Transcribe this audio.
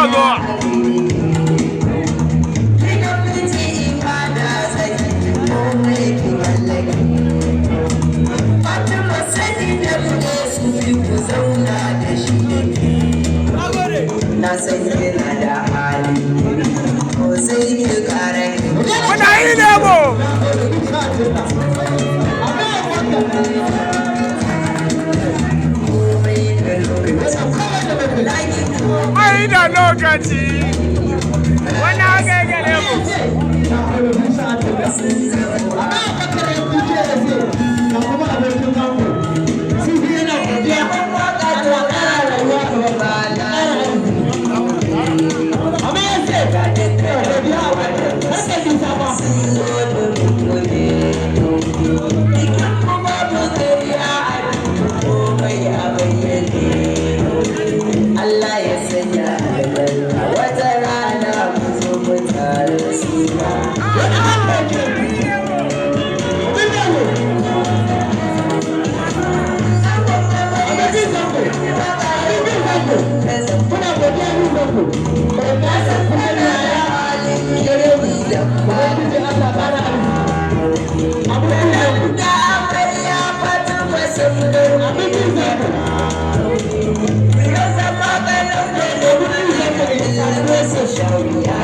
Suka zo. Na san kina da hali, ko sai ki kara. Muna yi lemo. Komai da lokaci. Ai da lokaci. Wannan haka yake lemo. Allah ya sanya albarka, wata rana mu zo mu taru suna. Da amarya Fatima sun ya zama ganin da su sha wuya.